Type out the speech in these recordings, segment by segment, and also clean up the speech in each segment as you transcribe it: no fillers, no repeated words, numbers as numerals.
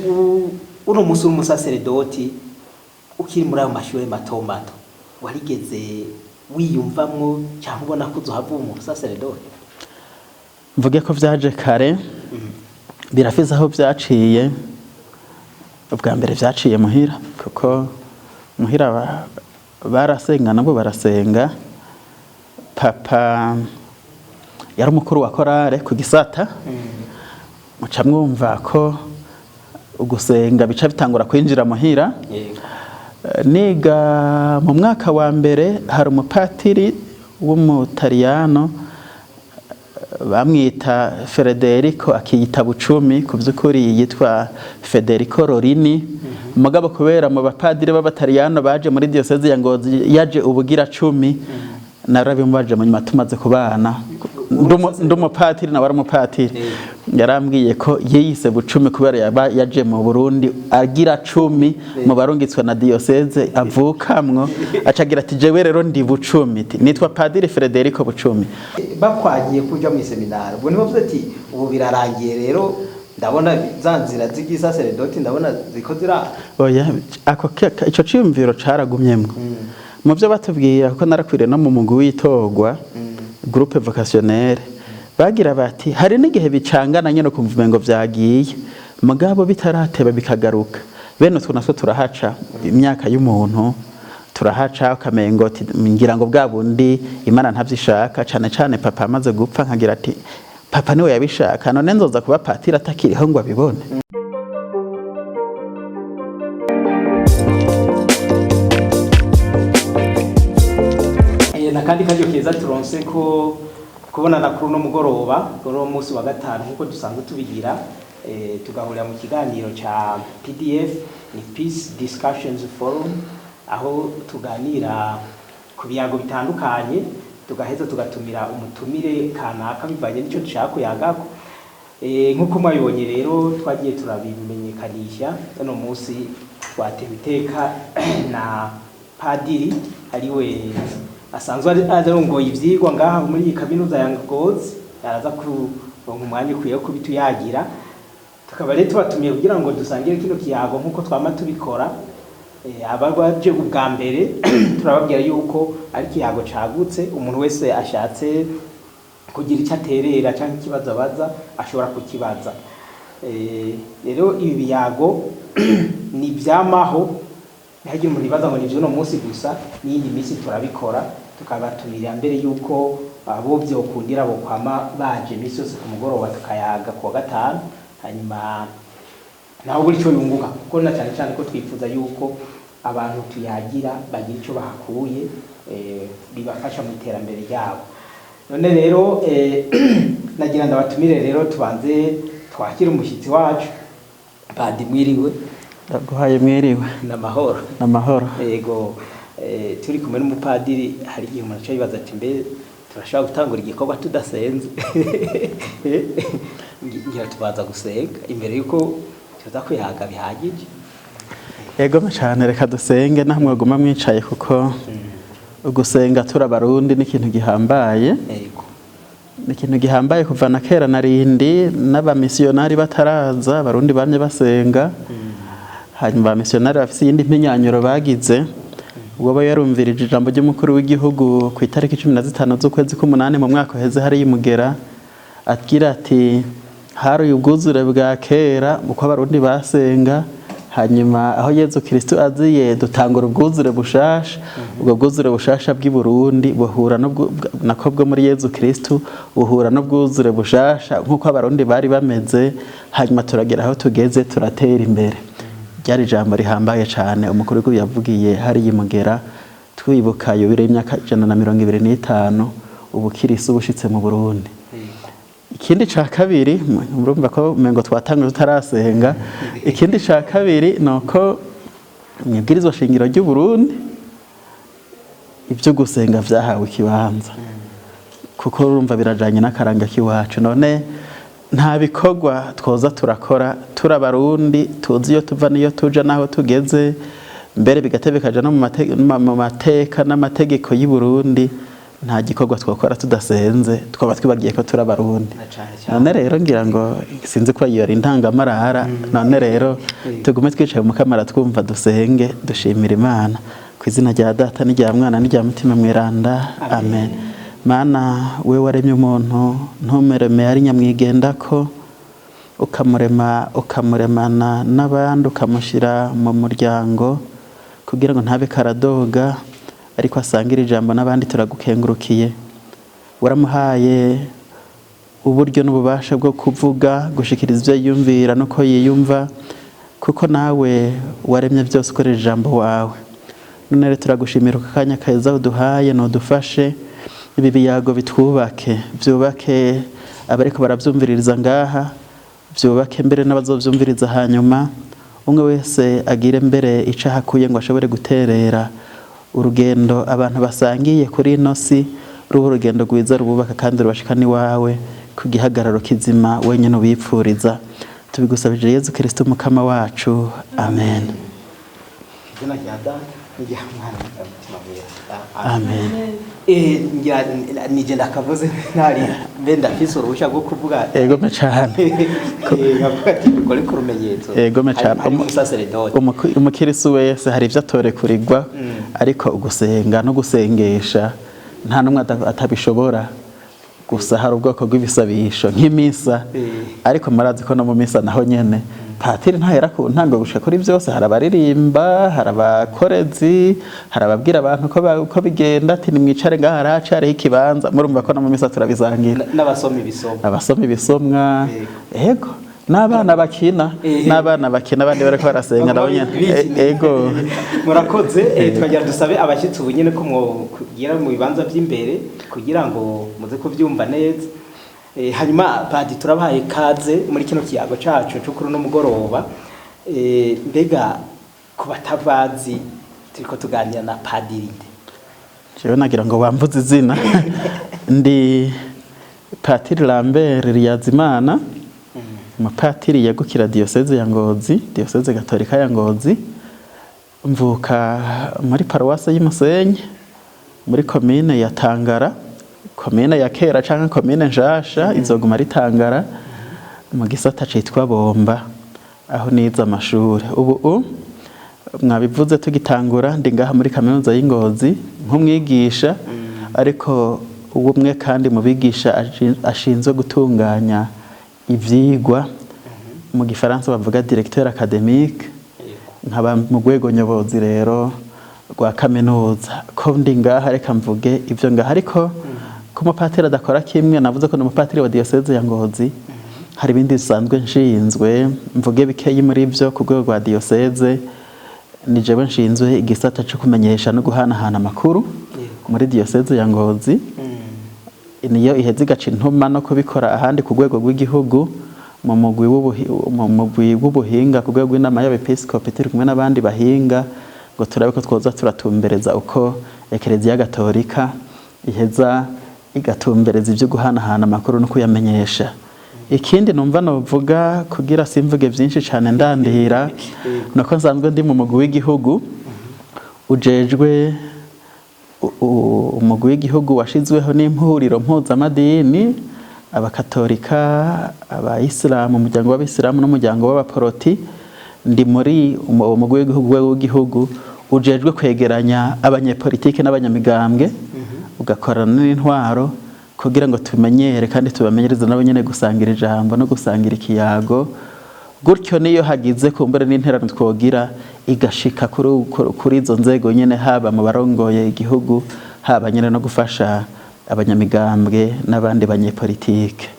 Uno munsi uri umusaseredoti, ukiri muri ayo mashuri mato mato, warigeze wiyumvamwo cyangwa ubona ko uzohava uba umusaseredoti? Mvuge ko vyaje kare, birafise aho vyaciye. Ubwa mbere vyaciye muhira, kuko muhira barasenga, nabo barasenga. Papa yari umukuru wa korale ku gisata, muca mwumva ko ugusenga bica bitangura kwinjira muhira. Niga mu mwaka wa mbere, hari umupatiri w'umutaliyano bamwita Federico, akiyita Bucumi, ku by'ukuri yitwa Federico Lorini. Mugabo kubera mu bapadiri b'abataliyano baje muri diocese ya Ngozi yaje ubugira 10, narabimubaje mu nyuma tumaze kubana, ndi umupatiri nawe ari umupatiri, yarambwiye ko yiyise Bucumi kubera yaba yaje mu Burundi agira 10 mu barungitswe na diocese avukamwo, acagira ati: "Jewe rero ndi Bucumi." Ati: "Nitwa Padiri Federico Bucumi." Bakwagiye kuja mu seminari, ubwo nibavuze ati: "Ubu birarangiye rero, ndabona za nzira z'igisaseredoti, ndabona ziko zira"? Oya, ako ico ciyumviro caragumyemwo mu byo batubwira, kuko narakwiriye no mu mugwi w'itorwa, groupe vocationnel. Bagira bati hari n'igihe bicangana nyene, ukumva umengo vyagiye, mugabo bitarateba bikagaruka. Bene utwo natwo turahaca, imyaka y'umuntu turahaca, ukamengo ati ngira ngo bwa bundi Imana ntavyishaka. Cane cane papa amaze gupfa, nkagira ati: "Papa niwe yabishaka, none nzoza kuba patiri atakiriho ngo abibone?" Nakandi karyo keza turonse ko kubonana kuri uno mugoroba, kuri uno munsi wa gatanu, nk'uko dusanzwe tubigira, tugahurira mu kiganiro ca PDF, ni Peace Discussions Forum, aho tuganira ku biyago bitandukanye, tugaheza tugatumira umutumire kanaka bivanye n'icyo dushaka kuyagako. Nk'uko mwabibonye rero, twagiye turabimenyekanisha, uno munsi twatewe iteka na padiri ariwe asanzwe arongoye ivyigwa ngaha muri iyi kaminuza ya Ngozi. Araza kuronka umwanya ukwiye wo kubituyagira. Tukaba rero tubatumiye kugira ngo dusangire kino kiyago nk'uko twama tubikora. Abaje ubwa mbere, turababwira yuko ari ikiyago cagutse, umuntu wese ashatse kugira icyo aterera cyangwa ikibazo abaza ashobora kukibaza. Rero ibi biyago ni ivyamaho, ntihagire umuntu ibaza ngo ni ivy'uno munsi gusa, n'iyindi minsi turabikora. Tukabatumira mbere yuko abo vyokundira bokwama baje iminsi yose ku mugoroba, tukayaga kuwa gatanu, hanyuma naho buri cyo yunguka, kuko na cyane cyane ko twifuza yuko abantu tuyagira bagira icyo bahakuye, bibafasha mu iterambere ryabo. None rero nagira ndabatumire rero tubanze twakire umushyitsi wacu. Padi, mwiriwe? Ndaguhaye mwiriwe. N'amahoro? N'amahoro. Yego. Turi kumwe n'umupadiri, hari igihe umuntu aca yibaza ati: "Mbe turashobora gutangura igikorwa tudasenze?" Ngira tubanza gusenga imbere yuko tuza kwihaga bihagije. Ego cyane, reka dusenge naho mwaguma mwicaye, kuko gusenga turi abarundi ni ikintu gihambaye. Ni ikintu gihambaye kuva na kera na rindi, n'abamisiyonari bataraza, abarundi bamye basenga. Hanyuma abamisiyonari bafise iyindi mpinyanyuro bagize. Ubwo aba yarumvirije ijambo ry'umukuru w'igihugu ku itariki 15 z'ukwezi k'umunani mu mwaka uheze hariya i Mugera, agira ati: "Hari ubwuzure bwa kera uko abarundi basenga, hanyuma aho Yezu Kristo aziye dutangura ubwuzure bushasha. Ubwo bwuzure bushasha bw'i Burundi buhura nako bwo muri Yezu Kristo buhura n'ubwuzure bushasha nk'uko abarundi bari bameze, hanyuma turagera aho tugeze, turatera imbere." Ryari ijambo rihambaye cyane umukuru w'igihugu yavugiye hariya i Mugera, twibuka yubile y'imyaka 125 ubukirisi bushitse mu Burundi. Ikindi ca kabiri, murumva ko umengo twatanga tutarasenga, ikindi ca kabiri ni uko mu ibwirizwa shingiro ry'u Burundi ibyo gusenga vyahawe ikibanza, kuko urumva birajanye n'akaranga k'iwacu. None nta bikorwa twoza turakora turi abarundi, tuzi iyo tuva n'iyo tuja n'aho tugeze, mbere bigatebe bikaja no mu mateka n'amategeko y'u Burundi, Nta gikorwa twakora tudasenze, twaba twibagiye ko turi Abarundi. Na cane cane. None rero ngira ngo sinzi ko iyo ari intangamarara. None rero tugume twicaye mu kamara, twumva, dusenge, dushimira Imana. Ku izina rya Data n'irya Mwana n'irya Mutima Mweranda, amen. Mana, we waremye umuntu, ntumureme ari nyamwigendako, ukamurema ukamuremana n'abandi, ukamushyira mu muryango kugira ngo ntabe karadoga, ariko asangire ijambo n'abandi. Turagukengurukiye, waramuhaye uburyo n'ububasha bwo kuvuga, gushikiriza ibyo yiyumvira nuko yiyumva, kuko nawe waremye byose ukoresheje ijambo wawe. None rero turagushimira ku kanya keza uduhaye. Nudufashe ibi biyago bitwubake, byubake abariko barabyumviririza ngaha, byubake mbere n'abazovyumviriza hanyuma. Umwe wese agire mbere ico ahakuye ngo ashobore guterera urugendo abantu basangiye kuri ino si, ruba urugendo rwiza rububaka kandi rubashikana iwawe ku gihagararo kizima wenyine ubipfuriza. Tubigusabije Yezu Kristo Umukama wacu, amen. Izina rya Data n'irya Mwana n'irya Mutima Mweranda. Amen. Ngira nije ndakavuze, ntari mbe ndafise uruhusha rwo kuvuga. Egome cane. Nkavuga ati dukore ku rumenyetso. Egome cane. Hari umusaseredoti. Umukirisu wese hari ibyo atorekurirwa, ariko ugusenga no gusengesha nta n'umwe atabishobora. Gusa hari ubwoko bw'ibisabisho nk'imisa, ariko murazi ko no mu misa naho nyene patiri ntahera ku ntango gushika kuri byose. Hari abaririmba, hari abakorezi, hari ababwira abantu ko bigenda, ati nimwicare ngaha haracariho ikibanza. Murumva ko no mu misa turabisangira. N'abasoma ibisomwa. Abasoma ibisomwa, ego, n'abana bakina. N'abana bakina, abandi bariko barasenga nabo nyene. Ego. Murakoze. Twagira dusabe abashyitsi ubu nyine ko mwogira mu bibanza by'imbere kugira ngo muze kubyumva neza. Hanyuma padi, turabahaye kaze muri kino kiyago cacu cyo kuri uno mugoroba. Mbega ku batabazi, turiko tuganira na padiri nde? Jewe nagira ngo bamvuze izina. Ndi Patiri Lambert Riyazimana, umupatiri yegukira diyoseze ya Ngozi, Diyoseze Gatolika ya Ngozi. Mvuka muri paruwase y'Imusenyi, muri komine ya Tangara, komine ya kera canke komine nshasha izoguma ari Tangara, mu gisata citwa Bomba, aho nize amashure. Ubu mwabivuze tugitangura, ndi ngaha muri Kaminuza y'Ingozi nk'umwigisha, ariko ubumwe kandi mu bigisha ashinzwe gutunganya ivyigwa, mu gifaransa bavuga directeur académique, nkaba mu rwego nyobozi rero rwa kaminuza. Ko ndi ngaha, reka mvuge ibyo ngaha, ariko ko umupatiri adakora kimwe. Navuze ko ni umupatiri wa diyoseze ya Ngozi, hari ibindi bisanzwe nshinzwe, mvuge bikeyi muri byo. Ku rwego rwa diyoseze, ni jewe nshinzwe igisata cyo kumenyesha no guhanahana amakuru muri diyoseze ya Ngozi. Niyo iheza igaca intuma no kubikora ahandi ku rwego rw'igihugu, mu mugwi w'ubuhinga ku rwego rw'inama y'abepiskopi. Turi kumwe n'abandi bahinga ngo turabe ko twoza turatumbereza uko Ekereziya Gatolika iheza igatumbereza ibyo guhanahana amakuru no kuyamenyesha. Ikindi numva novuga, kugira simvuge byinshi cyane ndandira, nuko nsanzwe ndi mu mugwi w'igihugu ujejwe umugwi w'igihugu washizweho n'impuriro mpuzamadini, abakatolika, abayisilamu, umuryango w'abisilamu n'umuryango w'abaporoti. Ndi muri uwo mugwi w'igihugu ujejwe kwegeranya abanyepolitike n'abanyamigambwe, ugakorana n'intwaro kugira ngo tumenyere kandi tubamenyereze nabo nyene gusangira ijambo no gusangira ikiyago. Gutyo niyo hagize kumbure n'interano twogira, igashika kuri izo nzego nyene, haba mu barongoye igihugu, haba nyene no gufasha abanyamigambwe n'abandi banyepolitike.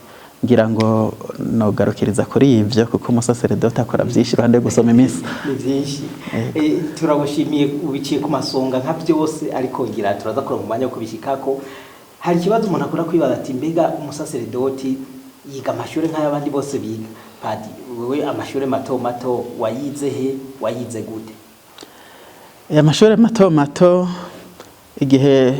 Ngira ngo nogarukiriza kuri ivyo, kuko umusaseredoti akora byinshi iruhande yo gusoma imisa. Ni byinshi. Turagushimiye, ubiciye ku masonga nka byose, ariko ngira turaza kura mu mwanya wo kubishikako. Hari ikibazo umuntu akunda kwibaza, ati mbega umusaseredoti yiga amashuri nk'ay'abandi bose biga? Padi, wewe amashuri mato mato wayize he, wayize gute? Amashuri mato mato, igihe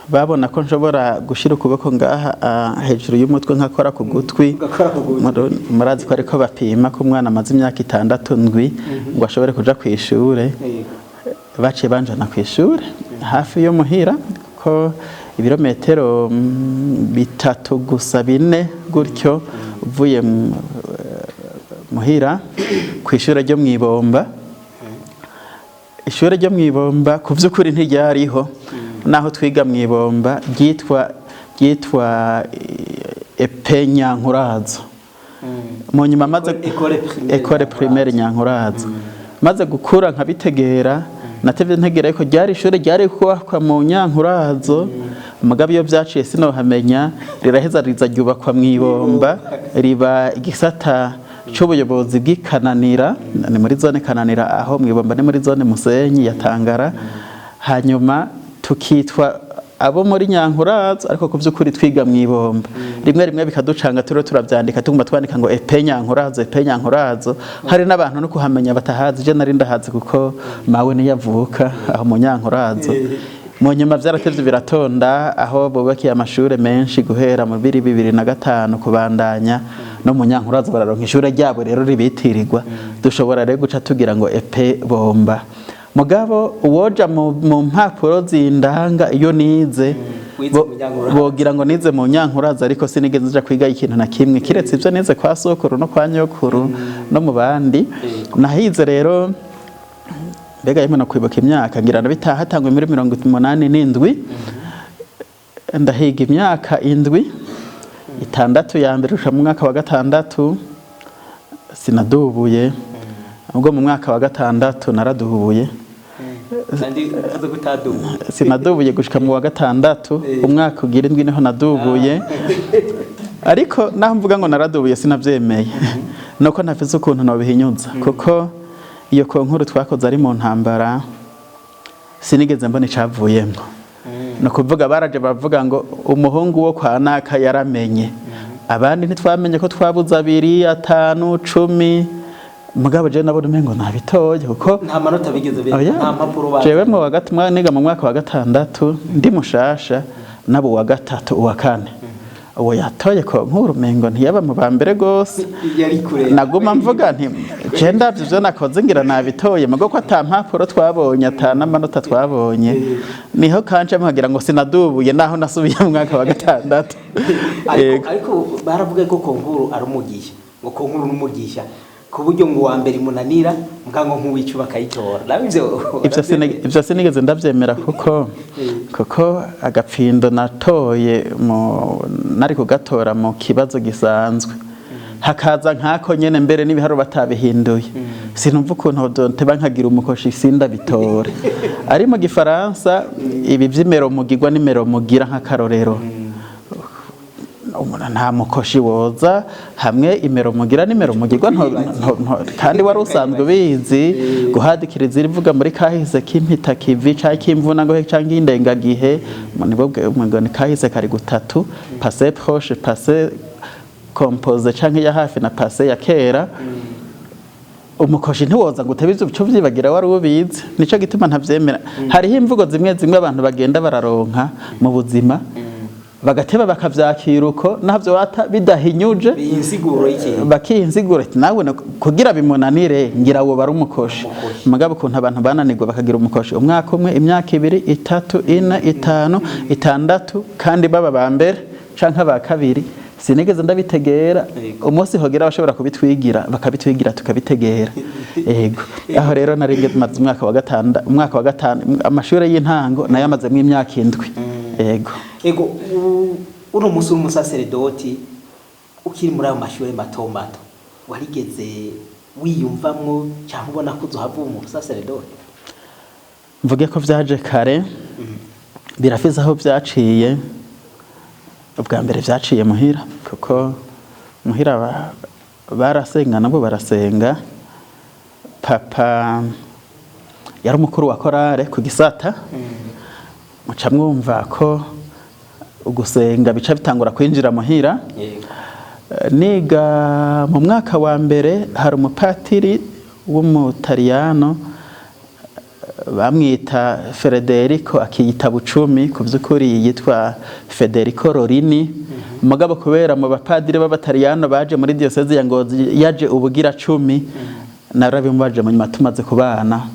babona ko nshobora gushira ukuboko ngaha hejuru y'umutwe nkakora ku gutwi. Ugakora ku gutwi. Murazi ko ariko bapima ko umwana amaze imyaka 6, 7 ngo ashobore kuja ku ishure, baciye banjana ku ishure hafi yo muhira, ko Ibirometero 3 gusa, 4 gutyo, uvuye muhira ku ishure ryo mwibomba. Ishure ryo mwibomba ku vy'ukuri ntiryariho naho twiga mwibomba, ryitwa EP Nyankurazo. Mu nyuma maze École primaire. École primaire Nyankurazo. Maze gukura nkabitegera, natevye ntegera yuko ryari ishure ryari kubakwa mu Nyankurazo, mugabo iyo vyaciye sinohamenya, riraheza riza ryubakwa mwibomba, riba igisata c'ubuyobozi bw'ikananira. Ni muri zone Kananira, aho mwibomba ni muri zone Musenyi ya Tangara. Hanyuma tukitwa abo muri Nyankurazo, ariko ku by'ukuri twiga mwibomba. Rimwe rimwe bikaducanga, turiho turavyandika, tuguma twandika ngo EP Nyankurazo, EP Nyankurazo. Hari n'abantu no kuhamenya batahazi. Je nari ndahazi kuko mawe niyavuka aho mu Nyankurazo. Mu nyuma vyaratevye biratonda, aho bubakiye amashure menshi guhera mu 2005 kubandanya, no mu Nyankurazo bararonka ishure ryabo rero ribitirirwa. Dushobora rero guca tugira ngo EP Bomba. Mugabo uwoja mu mpapuro zindanga iyo nize, Wize mu Nyankurazo. Bogira ngo nize mu Nyankurazo, ariko sinigeze nja kwiga ikintu na kimwe kiretse ivyo nize kwa sokuru no kwa nyokuru no mu bandi. Nahize rero, mbega yemwe no kwibuka imyaka, ngira ndabitaha, hatangwe muri 87, ndahiga imyaka 7, 6 ya mbere gushika mu mwaka wa gatandatu sinadubuye. Ubwo mu mwaka wa gatandatu naradubuye. Kandi uvuze ko utadubuye. Sinadubuye gushika mu wa gatandatu. Umwaka ugira indwi niho nadubuye. Ariko naho mvuga ngo naradubuye, sinavyemeye, nuko ntafise ukuntu nobihinyuza, kuko iyo concours twakoze ari mu ntambara, sinigeze mbona icavuyemwo. Ni ukuvuga baraje bavuga ngo umuhungu wo kwa naka yaramenye, abandi ntitwamenye ko twabuze 2, 5, 10. Mugabo je nabona umengo nabitoye kuko Nta manota bigeze Oya. nta mpapuro bazi. Jewe mu wa niga mu mwaka wa gatandatu ndi mushasha, nabo uwa gatatu, uwa kane, uwo yatoye concours umengo ntiyaba mu ba mbere gose. Yari kure. Naguma mvuga nti je ndavye ivyo nakoze ngira nabitoye, mugo ko ata mpapuro twabonye, ata n'amanota twabonye, niho kanje muhagira ngo sinadubuye naho nasubiye mu mwaka wa gatandatu. Ariko Yego. Ariko baravuga ko concours ari umugisha, ngo concours n'umugisha, ku buryo ngo uwa mbere munanira mbwa ngo nk'uwicu bakayitora. Nawe ivyo Ivyo sinigeze ndavyemera, kuko agapfindo natoye mu nari kugatora mu kibazo gisanzwe, hakaza nkako nyene, mbere n'ibiharuro batabihinduye, sinumva ukuntu nteba nkagira umukoshi sindabitore. Ari mu gifaransa ibi vy'imero mugirwa n'imero mugira, nk'akarorero, umuntu nta mukoshi woza hamwe imero mugira n'imero mugirwa kandi wari usanzwe ubizi. Guhadikiriza irivuga muri kahise k'impita kivi canke k'imvuna ngo canke indengagihe, nibwo ngo ni kahise kari gutatu: passé proche, passé composé canke ya hafi, na passé ya kera. Umukoshi ntiwoza ngo utebe ivyo vyibagira wari ubizi. Nico gituma ntavyemera. Hariho imvugo zimwe zimwe abantu bagenda bararonka mu buzima, bagateba bakavyakira uko navyo wata bidahinyuje. Insiguro y'ikintu. Bakiha ati nawe kugira bimunanire ngira wo bari umukoshi. Umukoshi. Mugabo ukuntu abantu bananirwa bakagira umukoshi umwaka umwe, imyaka 2, 3, 4, 5, 6, kandi baba ba mbere canke aba kabiri, sinigeze ndabitegera. Umunsi hogera abashobora kubitwigira bakabitwigira, tukabitegera. Yego, aho rero nari maze umwaka wa gatanda, umwaka wa gatanu amashuri y'intango nayo amazemwo imyaka 7. Yego. Ego, uno munsi w'umusaseredoti, ukiri muri ayo mashuri mato mato, warigeze wiyumvamwo cyangwa ubona ko uzohava uba umusaseredoti? Mvuge ko vyaje kare, birafise aho vyaciye. Ubwa mbere vyaciye muhira, kuko muhira barasenga, nabo barasenga. Papa yari umukuru wa chorale ku gisata, muca mwumva ko ugusenga bica bitangura kwinjira muhira. Niga mu mwaka wa mbere, hari umupatiri w'umutaliyano, bamwita Federico, akiyita Bucumi, ku by'ukuri yitwa Federico Lorini. Mugabo kubera mu bapadiri b'abataliyano baje muri diocèse ya Ngozi yaje ubugira 10, narabimubaje mu nyuma tumaze kubana.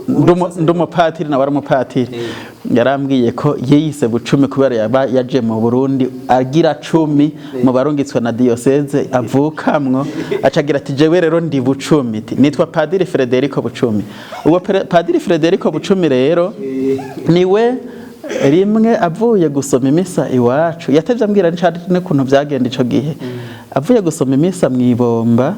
Ndi umupatiri, nawe ari umupatiri. Yarambwiye ko yiyise Bucumi kubera yaba yaje mu Burundi agira 10 mu barungitswe na diyoseze avukamwo, acagira ati: "Jewe rero ndi Bucumi." Ati: "Nitwa Padiri Frederico Bucumi." Uwo Padiri Frederico Bucumi rero niwe rimwe avuye gusoma imisa iwacu yatevye ambwira n'ukuntu vyagenda ico gihe. Avuye gusoma imisa mw'ibomba,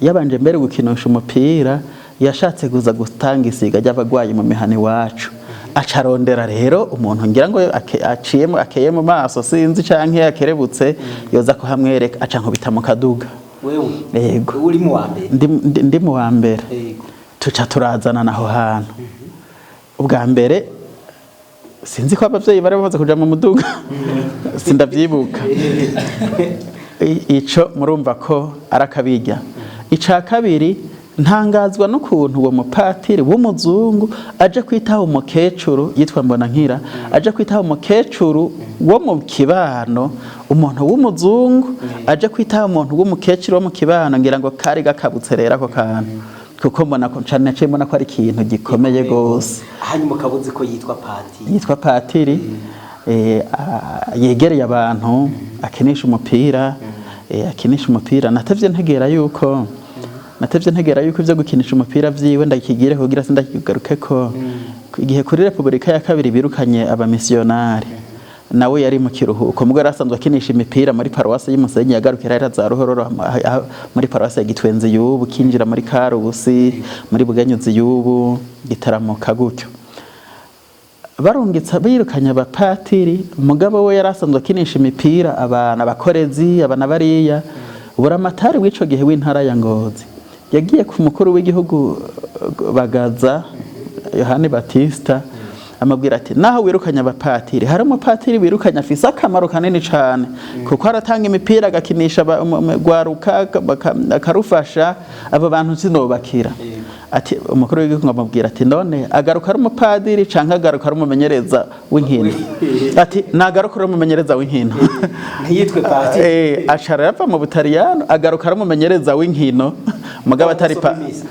yabanje mbere gukinisha umupira, yashatse kuza gutanga isiga ry'abagwayi mu mihana iwacu, acarondera rero umuntu ngira ngo aciyemo akeye mu maso, sinzi, canke yakerebutse, yoza kuhamwereka, aca nkubita mu kaduga. Wewe? Yego. Uri mu wa mbere? Ndi mu wa mbere. Tuca turazanana aho hantu ubwa mbere. Sinzi ko abavyeyi bari bamaze kuja mu muduga, sindavyibuka. Ico murumva ko ari akabirya. Ica kabiri, ntangazwa n'ukuntu uwo mupatiri w'umuzungu aje kwitaho umukecuru yitwa Mbonankira, aje kwitaho umukecuru wo mu kibano. Umuntu w'umuzungu aje kwitaho umuntu w'umukecuru wo mu kibano, ngira ngo kari gakabutse rero ako kantu, kuko mbona ko cane naciye mbona ko ari ikintu gikomeye gose. Hanyuma ukabuzi ko yitwa Patiri? Yitwa patiri, yegereye abantu, akinisha umupira, akinisha umupira. Natevye ntegera yuko ivyo gukinisha umupira vyiwe ndakigire kugira sindakigaruke ko igihe kuri Repubulika ya kabiri birukanye abamisiyonari, nawe yari mu kiruhuko, mugabo yari asanzwe akinisha imipira muri paruwasi y'Umusenyi. Yagarukira rero za Ruhororo, muri paruwasi ya Gitwenzi y'ubu, kinjira muri Karusi, muri Bugenyuzi y'ubu, Gitaramuka gutyo. Barungitsa birukanye abapatiri, umugabo we yari asanzwe akinisha imipira abantu, abakorezi, abana bariya. Buramatari w'ico gihe w'intara ya Ngozi yagiye ku mukuru w'igihugu, Bagaza Yohani Batista, amabwira ati: "Naho wirukanye abapatiri, hari umupatiri wirukanye afise akamaro kanini cane, kuko aratanga imipira, agakinisha gwaruka, akarufasha. Abo bantu sinobakira." Ati umukuru w'igihugu amubwira ati: "None agaruka ari umupadiri canke agaruka ari umumenyereza w'inkino?" Ati: "Nagaruka ari umumenyereza w'inkino." Ntiyitwe Patiri. Aca arava mu Butaliyano, agaruka ari umumenyereza w'inkino, mugabo atari pa Gusoma imisa.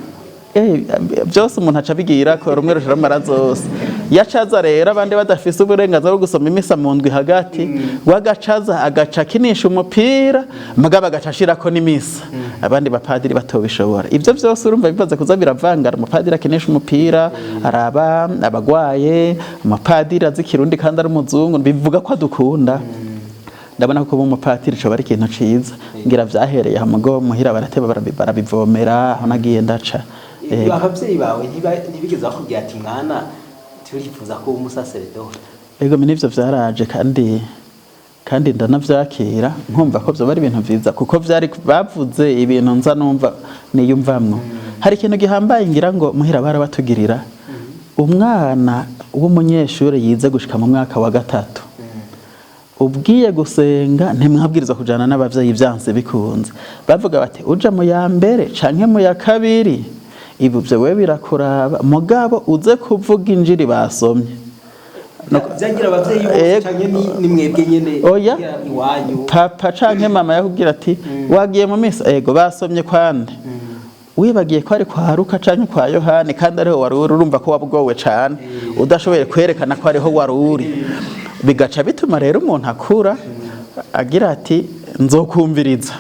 Byose umuntu aca abigira ko rumwe rushira amara zose. Yacaza rero abandi badafise uburenganzira bwo gusoma imisa mu ndwi hagati, wagacaza agaca akinisha umupira, mugabo agaca ashirako n'imisa, abandi bapadiri batobishobora. Ibyo byose urumva bimaze kuza biravangana: umupadiri akinisha umupira, araba abagwaye, umupadiri azi ikirundi kandi ari umuzungu, bivuga ko adukunda. Ndabona ko kuba umupatiri coba ari ikintu ciza. Ngira vyahereye aha mugo muhira, barateba barabivomera aho nagiye ndaca. Abavyeyi bawe ntibigeze bakubwira ati: "Mwana, turifuza ko uba umusaseredoti"? Ego, nivyo vyaraje, kandi ndanavyakira, nkumva ko vyoba ari ibintu vyiza, kuko vyari bavuze ibintu nza numva niyumvamwo. Hari ikintu gihambaye ngira ngo muhira barabatugirira: umwana w'umunyeshuri yize gushika mu mwaka wa gatatu, ubwiye gusenga ntimwabwirizwa kujana n'abavyeyi vyanse bikunze. Bavuga bati: "Uja mu ya mbere canke mu ya kabiri, ibi vyo wewe birakuraba, mugabo uze kuvuga injiri basomye." Vyagira abavyeyi bose canke ni mwebwe nyene? Oya. Kugira iwanyu? Papa canke mama yakubwira ati: "Wagiye mu misa?" "Ego." "Basomye kwande?" Wibagiye ko ari kwa Luka canke kwa Yohani kandi ariho wari uri, urumva ko wabwowe cane udashoboye kwerekana ko ariho wari uri. Bigaca bituma rero umuntu akura agira ati: "Nzokumviriza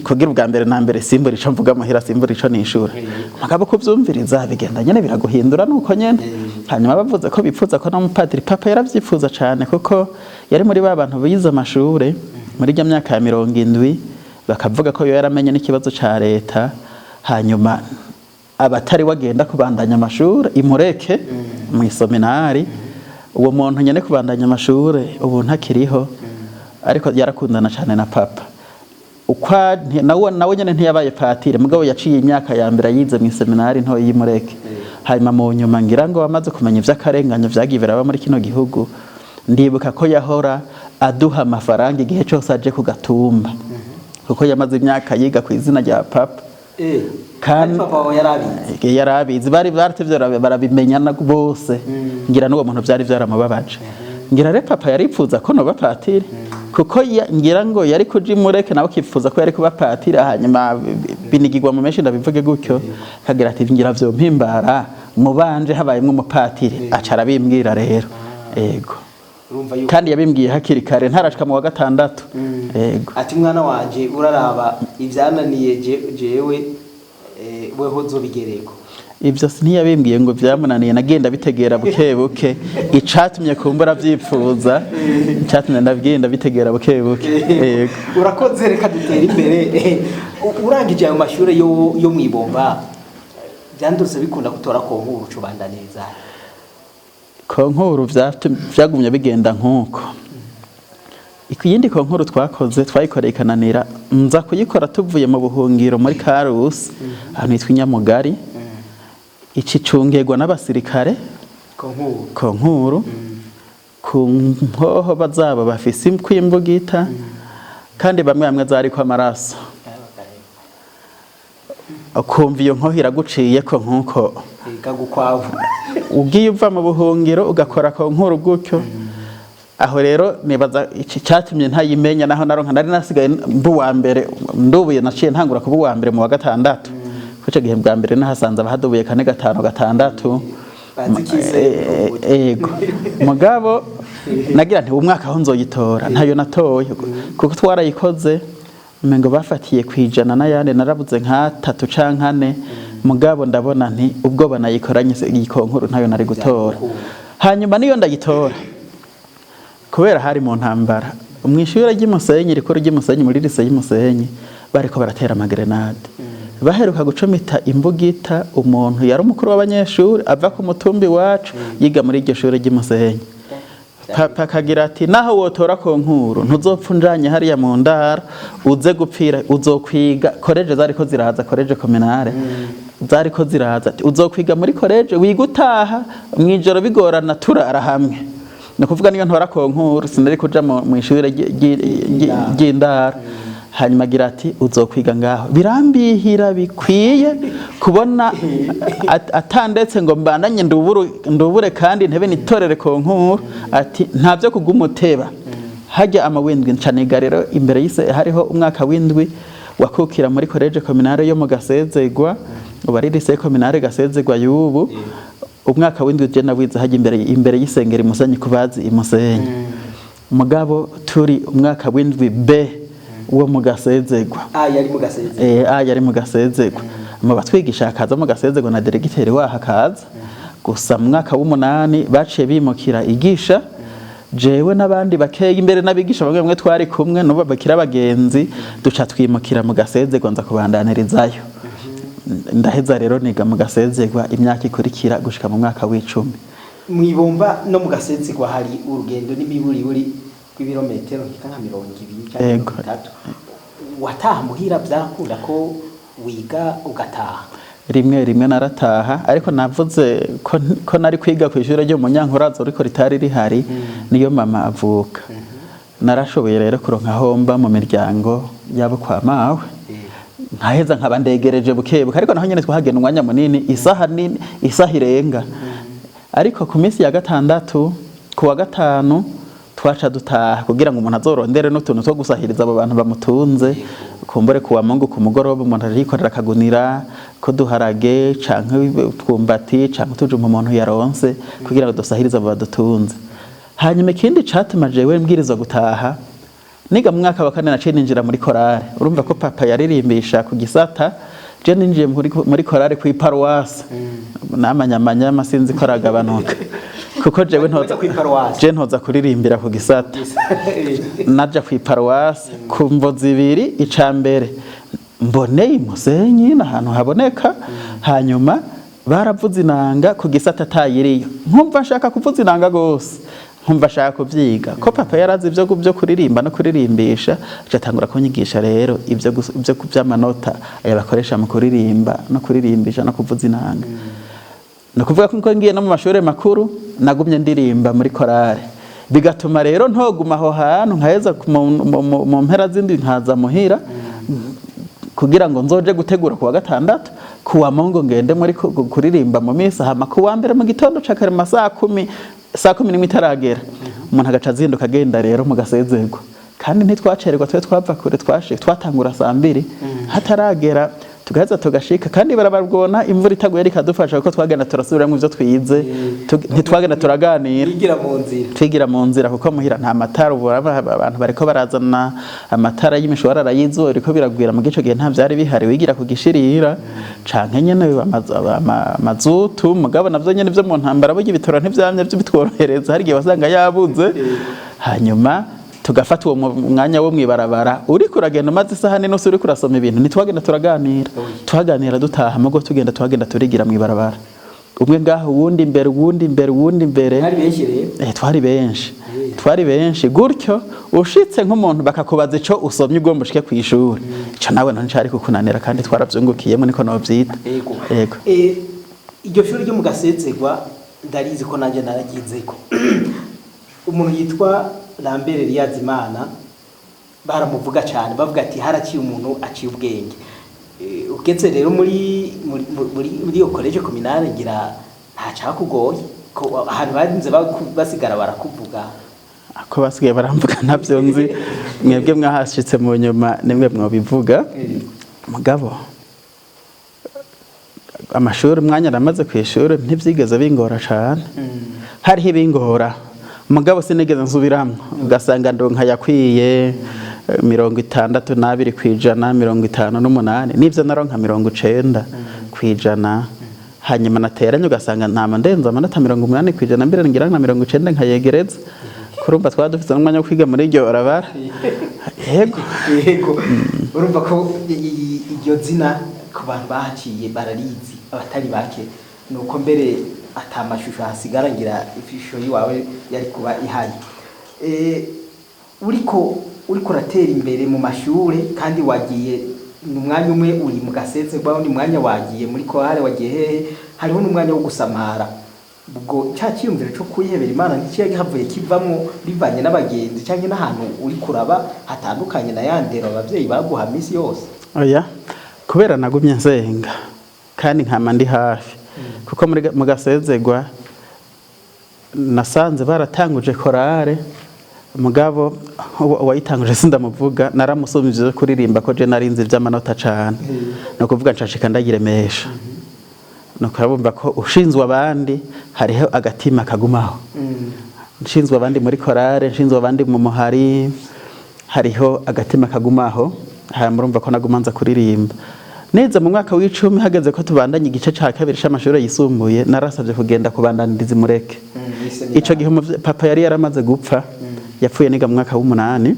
kugira ubwa mbere na mbere simbura ico mvuga muhira, simbura ico nishura." Mugabo kuvyumviriza bigenda nyene biraguhindura nuko nyene. Hanyuma bavuze ko bipfuza ko no mupadiri, papa yaravyifuza cane, kuko yari muri ba bantu bize amashure muri rya myaka ya 70, bakavuga ko yo yaramenye n'ikibazo ca leta, hanyuma abatari wagenda kubandanya amashure imureke mu iseminari. Uwo muntu nyene kubandanya amashure ubu ntakiriho, ariko yarakundana cane na papa. Ukwa nawe nyene ntiyabaye patire, mugabo yaciye imyaka ya mbere yize mu iseminari nto y'Imureke. Hanyuma mu nyuma, ngira ngo amaze kumenya ivy'akarenganyo vyagiye biraba muri kino gihugu, ndibuka ko yahora aduha amafaranga igihe cose aje ku gatumba, kuko yamaze imyaka yiga ku izina rya papa. Kandi papa wawe yarabizi? Yarabizi, bari baratevye barabimenyana bose. Ngira n'uwo muntu vyari vyaramubabaje. Ngira rero papa yaripfuza ko noba patiri, kuko ngira ngo yari kuja imureke, nawe akifuza ko yari kuba patiri, hanyuma binigirwa mu menshi, ndabivuge gutyo, kagira ati: "Ngira vyompimbara." Mubanje habayemwo umupatiri, aca arabimbwira rero. Ego. Urumva yuko Kandi yabimbwiye hakiri kare, ntarashika mu wa gatandatu. Ego. Ati: "Mwana wanje, uraraba ibyananiye jewe, weho uzobigereko." Ibyo ntiyabimbwiye ngo byamunaniye, nagenda bitegera buke buke icatumye kumbura vyipfuza, icatumye ndabwenda bitegera buke buke. Yego. Urakoze, reka dutere imbere. Urangije ayo mashuri yo mwibomba, byandutse bikunda gutora concours, ucubanda neza? Concours vyagumye bigenda nk'uko. Iyindi concours twakoze, twayikoreye ikananira, nza kuyikora tuvuye mu buhungiro muri Karusi, ahantu hitwa Inyamugari, icicungerwa n'abasirikare. Concours? Concours ku nkoho bazabo bafise kwimbugita, kandi bamwe bamwe zariko amaraso, ukumva iyo nkoho iraguciye ko nk'uko Kagukwavu. Ugiye uva mu buhungiro ugakora concours gutyo. Aho rero nibaza iki cyatumye ntayimenya, naho naronka nari nasigaye mbu wa mbere ndubuye, naciye ntangura kuba uwa mbere mu wa gatandatu, kuko icyo gihe bwa mbere nahasanze abahadubuye kane, gatanu, gatandatu. Bazi icyizere. Ego, mugabo nagira nti umwaka aho nzoyitora, ntayo natoye, kuko twarayikoze umengo bafatiye ku 100 n'ayandi, narabuze nk'atatu canke ane. Mugabo ndabona nti ubwo banayikoranye iyi concours ntayo nari gutora. Hanyuma niyo ndayitora, kubera hari mu ntambara, mw'ishure ry'Imusenyi rikuru ry'Imusenyi, muri lycée y'Imusenyi, bariko baratera amagrenade. Baheruka gucumita imbugita umuntu yari umukuru w'abanyeshuri ava ku mutumbi wacu, yiga muri iryo shure ry'Imusenyi. Papa akagira ati: "Naho wotora concours, ntuzopfa unjanye hariya mu ndaro uze gupfira, uzokwiga." Collège zariko ziraza, collège communale zariko ziraza. Ati: "Uzokwiga muri collège, wiga utaha mw'ijoro, bigorana turara hamwe." Ni ukuvuga niyo ntora concours sinari kuja mw'ishure ry'indaro. Hanyuma agira ati: "Uzokwiga ngaho." Birambihira bikwiye kubona atandetse ngo mbandanye ndubure kandi ntebe nitorere concours. Ati: "Nta byo kuguma uteba hajya amawindwi." Ncaniga rero imbere y'ise hariho umwaka w'indwi wakukira muri collège communale yo mu Gasezegwa, ubu ari lycée communale Gasezegwa y'ubu. Umwaka w'indwi je nawize hajya imbere y'isengero Imusenyi, kubazi Imusenyi. Mugabo turi umwaka w'indwi B wo mu Gasezegwa. Ah, yari mu Gasezegwa. Eh, yari mu Gasezegwa. Mu batwigisha hakaza mu Gasezegwa na directeur waho akaza. Gusa mu mwaka w'umunani baciye bimukira igisha, jewe n'abandi bakeya imbere n'abigisha bamwe bamwe twari kumwe n'ubu bakira abagenzi, duca twimukira mu Gasezegwa, nza kubandanirizayo. Ndaheza rero niga mu Gasezegwa imyaka ikurikira gushika mu mwaka w'icumi. Mwibomba no mu Gasezegwa hari urugendo n'imiburiburi rw'ibirometero nka 20 cyangwa 30. Wataha muhira? Byarakunda ko wiga ugataha? Rimwe rimwe narataha, ariko navuze ko nari kwiga ku ishuri ryo mu Nyankurazo, ariko ritari rihari niyo mama avuka. Narashoboye rero kuronka aho mba mu miryango yabo kwa mawe, nkaheza nkaba ndegereje bukebuke, ariko naho nyene twahagenda umwanya munini, isaha nini, isaha irenga. Ariko ku minsi ya gatandatu, ku wa gatanu twaca dutaha kugira ngo umuntu azorondere n'utuntu two gusahiriza abo bantu bamutunze. Kumbure kuwa Mungu ku mugoroba umuntu arikorera akagunira ko duharage canke utwumbati canke utujumba umuntu yaronse, kugira ngo dusahirize abo badutunze. Hanyuma ikindi catuma jewe mbwirizwa gutaha, niga mu mwaka wa kane naciye ninjira muri korale. Urumva ko papa yaririmbisha ku gisata, je ninjiye muri korale kwi paruwasi, n'amanyamanyama sinzi ko aragabanuka, kuko jewe ntoza Waja kw'iparuwasi? Je ntoza kuririmbira ku gisata, naja ku iparuwasi ku mvo zibiri. Ica mbere, mboneye Imusenyi n'ahantu haboneka. Hanyuma baravuza inanga ku gisata atayiriyo, nkumva nshaka kuvuza inanga gose, nkumva ashaka kuvyiga. Ko papa yarazi ivyo byo kuririmba no kuririmbisha, aca atangura kunyigisha rero ivyo vy'amanota aya bakoresha mu kuririmba no kuririmbisha no kuvuza inanga. Ni ukuvuga ko ngiye no mu mashuri makuru nagumye ndirimba muri korale, bigatuma rero ntoguma aho hantu, nkaheza mu mpera z'indwi nkaza muhira kugira ngo nzoje gutegura kuwa gatandatu, kuwa Mungu ngende muri kuririmba mu misa. Hama kuwa mbere mu gitondo ca kare, mu masaha 10, saa 11 itaragera, umuntu agaca azinduka agenda rero mu Gasezerwa. Kandi ntitwacererwa, twe twava kure, twatangura saa 2 hataragera. Tugaheza tugashika, kandi barababwona imvura itaguye rikadufasha, kuko twagenda turasubiramwo ivyo twize. Ntitwagenda turaganira. Bigira mu nzira. Twigira mu nzira, kuko muhira nta matara. Ubu abantu bariko barazana amatara y'imishwarara y'izuba, biriko biragwira. Mu gico gihe nta vyari bihari, wigira ku gishirira canke nyene amazutu. Mugabo navyo nyene vyo mu ntambara, burya ibitoro ntivyamye bitworohereza, hari igihe wasanga yabuze. Hanyuma tugafata uwo mwanya wo mwibarabara, uriko uragenda umaze isaha n'inusu uriko urasoma ibintu. Ntitwagenda turaganira, twaganira dutaha. Mugo tugenda, twagenda turigira mwibarabara, umwe ngaho, uwundi imbere, uwundi imbere, uwundi imbere. Hari benshi rero. Twari benshi, twari benshi gutyo. Ushitse nk'umuntu bakakubaza ico usomye ugomba ushike kw'ishuri, ico nawe none cari kukunanira, kandi twaravyungukiyemo, niko novyita. Yego. Yego. Iryo shuri ryo mu Gasezerwa ndarizi ko nanjye naragizeko. Umuntu yitwa Lambert Liyazimana baramuvuga cyane, bavuga ati haraciye umuntu aciye ubwenge. Ugeze rero muri iyo collège communale, ngira nta cakugoye ko ahantu barinze basigara barakuvuga. Ako basigaye baramvuga ntabyo nzi, mwebwe mwahashitse mu nyuma nimwe mwobivuga. Mugabo amashuri, umwanya namaze ku ishuri ntibyigeze bingora cane. Hariho ibingora, mugabo sinigeze nsubiramwo. Ugasanga ndonka yakwiye 62%, 58, nivyo naronka 90%. Hanyuma nateranye ugasanga ntama ndenza amanota 80%, mbere ngira na 90 nkayegereza. Kurumva twaba dufite n'umwanya wo kwiga muri iryo barabara, yego. Yego, urumva ko iryo zina ku bantu bahaciye bararizi, abatari bake. Nuko mbere ata mashusho hasigara, ngira ishusho yiwawe yari kuba ihari. Uriko uratera imbere mu mashure, kandi wagiye ni umwanya umwe uri mu Gasezerwa, undi mwanya wagiye muri chorale, wagiye hehe, hariho n'umwanya wo gusamara. Ubwo cya cyiyumviro cyo kwihebera Imana ntikiya gihavuye kivamwo bivanye n'abagenzi cyangwa n'ahantu uri kuraba hatandukanye na ya ndero abavyeyi baguha misi yose? Oya, kubera nagumye nsenga kandi nkama ndi hafi, kuko muri mu Gasezerwa nasanze baratanguje chorale. Mugabo uwayitanguje sindamuvuga, naramusumije ivyo kuririmba, ko je narinzi ivy'amanota cane. Ni ukuvuga nshashika ndayiremesha. Nuko urabumva ko ushinzwe abandi hariho agatima kagumaho. Nshinzwe abandi muri chorale, nshinzwe abandi mu muhari, hariho agatima kagumaho. Haya, murumva ko naguma nza kuririmba neza. Mu mwaka w'10 hageze ko tubandanya igice ca kabiri c'amashuri yisumbuye, narasabye kugenda kubandaniriza imureke. Ico gihe papa yari yaramaze gupfa, yapfuye niga mu mwaka w'8.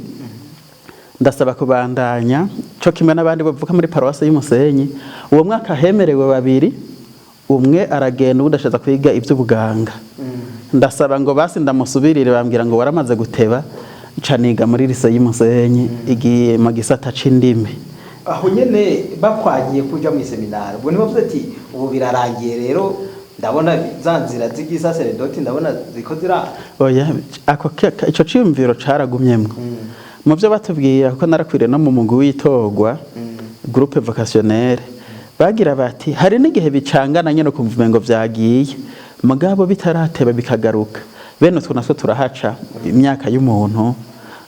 Ndasaba kubandanya co kimwe n'abandi bavuka muri paruwasi y'Umusenyi. Uwo mwaka hemerewe babiri, umwe aragenda, uwundi ashaza kwiga ivy'ubuganga. Ndasaba ngo basi ndamusubirire, bambwira ngo waramaze guteba. Nca niga muri lycée y'Umusenyi, igiye mu gisata c'indimi. Aho nyene bakwagiye kuja mu seminari, ubwo nibavuze ati ubu birarangiye rero, ndabona za nzira z'igisaseredoti ndabona ziko zira. Oya, ako ico ciyumviro caragumyemwo mu byo batubwira, kuko narakwiriye no mu mugwi w'itorwa, groupe vocationnel. Bagira bati hari n'igihe bicangana nyene ukumva umengo vyagiye, mugabo bitarateba bikagaruka. Bene utwo natwo turahaca, imyaka y'umuntu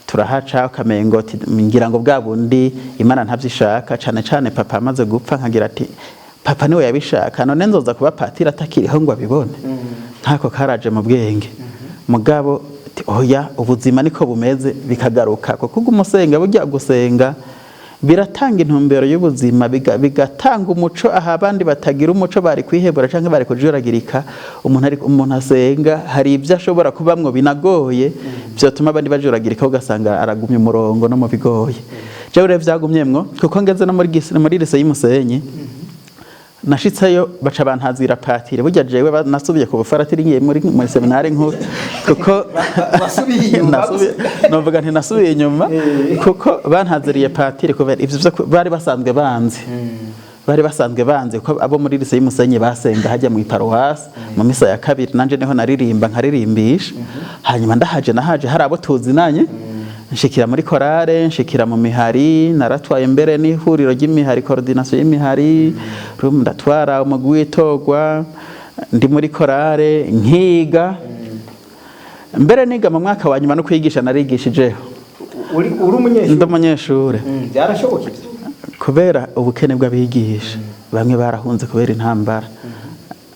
turahaca, ukamengo ati ngira ngo bwa bundi Imana ntavyishaka. Cane cane papa amaze gupfa, nkagira ati papa niwe yabishaka, none nzoza kuba patiri atakiriho ngo abibone? Ntako karaje mu bwenge. Mugabo ati oya, ubuzima niko bumeze, bikagaruka. Kuko umusenga, burya gusenga biratanga intumbero y'ubuzima, bigatanga umuco aha abandi batagira umuco, bari kwihebura canke bari kujuragirika. Umuntu ari umuntu asenga, hari ibyo ashobora kubamwo binagoye vyotuma abandi bajuragirika, ugasanga aragumya umurongo no mu bigoye. Jewe rero vyagumyemwo, kuko ngeze no muri lycée y'Umusenyi, nashitseyo baca bantazira patiri. Burya jewe nasubiye ku bufaratiri ngiye muri seminari nkuru, kuko Wasubiye inyuma. Novuga nti nasubiye inyuma, kuko bantaziriye patiri kubera ivyo vyo bari basanzwe banzi, kuko abo muri lycée y'Umusenyi basenga hajya mu iparuwasi mu misa ya kabiri, nanje niho naririmba nkaririmbisha. Hanyuma ndahaje, nahaje hari abo tuzinanye, nshikira muri chorale, nshikira mu mihari, naratwaye mbere n'ihuriro ry'imihari, coordination y'imihari, rum ndatwara umugwi w'itorwa ndi muri chorale, nkiga mbere niga mu mwaka wa nyuma no kwigisha narigishijeho. Uri umunyeshuri? Ndi umunyeshure. Byarashoboka ivyo? Kubera ubukene bw'abigisha, bamwe barahunze kubera intambara,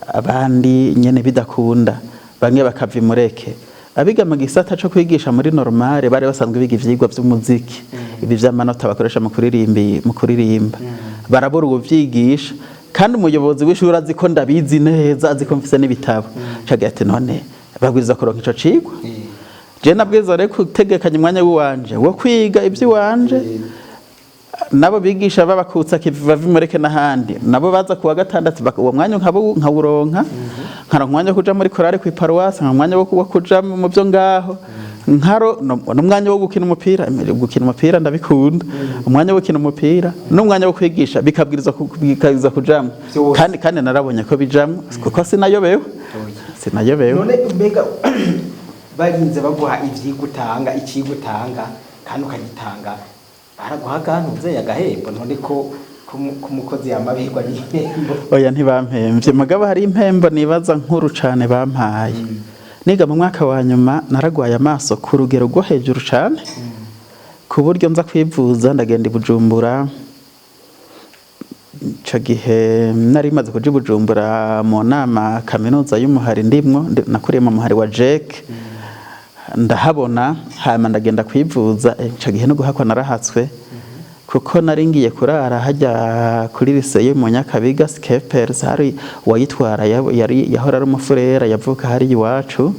abandi nyene bidakunda, bamwe bakava imureke. Abiga mu gisata co kwigisha muri normale bari basanzwe biga ivyigwa vy'umuziki, ibi vy'amanota bakoresha mu kuririmba, barabura ubuvyigisha. Kandi umuyobozi w'ishuri azi ko ndabizi neza, azi ko mfise n'ibitabo, cagira ati: "None babwirizwa kuronka ico cigwa." Je nabwirizwa rero gutegekanya umwanya w'iwanje wo kwiga ivy'iwanje. Nabo bigisha babakutsa kiva vimureke n'ahandi, nabo baza kuwa gatandatu, uwo mwanya nkawuronka, nkaronka umwanya wo kuja muri korale kwi paruwasi, nkaronka umwanya wo kuja mu byo ngaho, nkaro n'umwanya wo gukina umupira. Gukina umupira ndabikunda. Umwanya wo gukina umupira n'umwanya wo kwigisha bikabwirizwa kujamwo. Vyose. Kandi narabonye ko bijamwo, kuko sinayobewe, sinayobewe. None mbega barinze baguha ivyigwa utanga, icigwa utanga kandi ukagitanga, baraguha akantuze, agahembo? None ko umukozi yamabirwa n'ihembo? Oya, ntibampemvye. Mugabo hari impembo nibaza nkuru cane bampaye. Niga mu mwaka wa nyuma naragwaye amaso ku rugero rwo hejuru cane, ku buryo nza kwivuza ndagenda i Bujumbura. Ico gihe nari maze kuja i Bujumbura mu nama kaminuza y'umuhari ndimwo, nakuriye mu muhari wa Jeke, ndahabona. Hanyuma ndagenda kwivuza. Ico gihe no guhakwa narahatswe, kuko nari ngiye kurara hajya kuri lycée yo mu Nyakabiga Skepers. Hari uwayitwara, yari yahora ari umufurera, yavuka hari iwacu,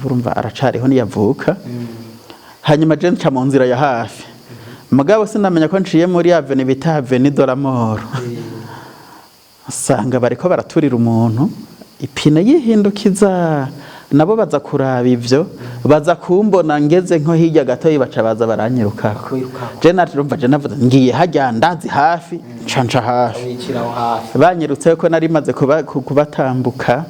urumva aracariho niyavuka. Hanyuma je nca mu nzira ya hafi, mugabo sinamenya ko nciye muri avenue bita avenue de la mort. Nsanga bariko baraturira umuntu, ipine yihindukiza. Nabo baza kuraba ivyo, baza kumbona ngeze nko hirya gato, baca baza baranyirukako. Bakwirukako. Je narumva, je navuze ngiye hajya ndazi hafi, nca nca hafi. Wiciraho hafi. Banyirutse ko nari maze kubatambuka.